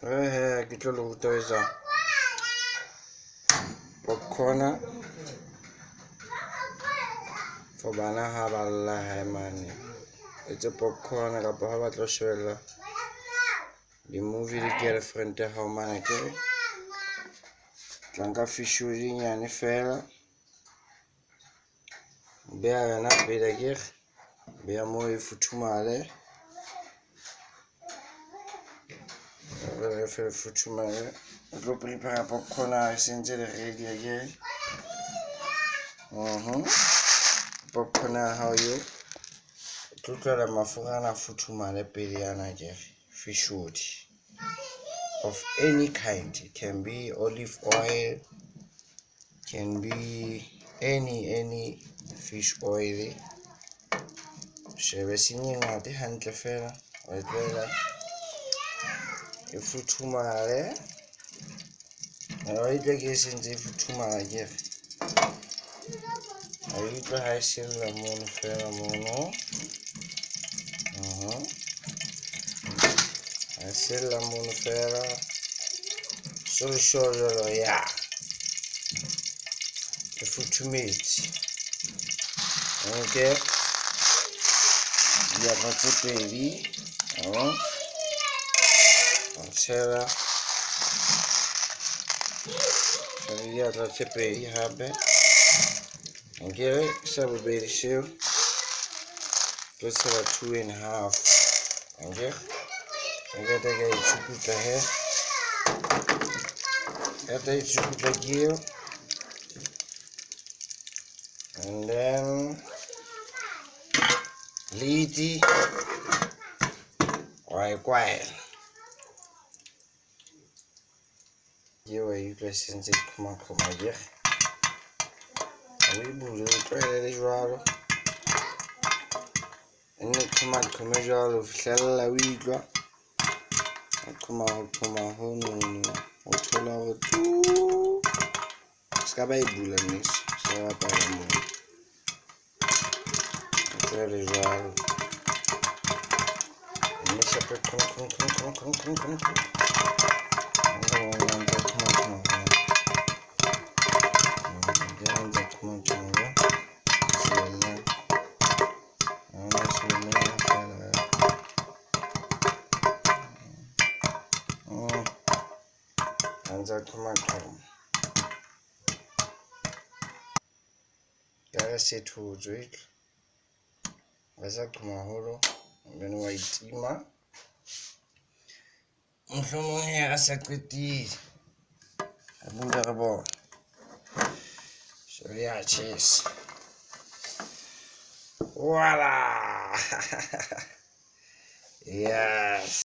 Ke tlo le ruta ho etsa popcorn for bana ha ba lla hae mane. Etse popcorn kapa ha batla ho shebella di-movie le girlfriend ya hao mane akere. Tla nka fish oil e nyane feela, o beha yona pele akere, beha moo e futhumale. E futhumale, o tlo prepare popcorn ya hao e sentse le ready akere. Popcorn ya hao eo, o tlo tlohela mafura ana a futhumale pele ana akere, fish oil of any kind. It can be olive oil, can be any fish oil. Shebe seng e ngata hantle feela, wa e tlohela e futhumale. Wa e utlwa ke e sentse e futhumala akere. Wa e utlwa ha e sella mono feela mono. Ha e sella mono feela. So le sure jwale ya e futhumetse. Nke diatla tse pedi, wa tshela diatla tse pedi hape. Nkere sa bobedi seo, tlo tshela 2.5. Akere qeta ka e tsukutla he, qeta e tsukutla ke eo. And then lidi wa e kwaela. Ke wa e utlwa e sentse e qhoma-qhoma akere. O e bule o tlohele le jwalo, e nne qhoma-qhome jwalo ho fihlella o utlwa e qhoma ho qhoma hono, o thola hore tu. Se ka ba e bula nneso, se ka bapala moo, o tlohele jwalo. Mme shape qhoma qhoma qhoma qhoma qhoma qhoma qhoma. Ntse qhoma qhoma ka re se thotswe, ha sa qhoma haholo, then wa itima. Mohlomong he a sa qetile, a bula re bone. So ya tjhesa, voila. Yes.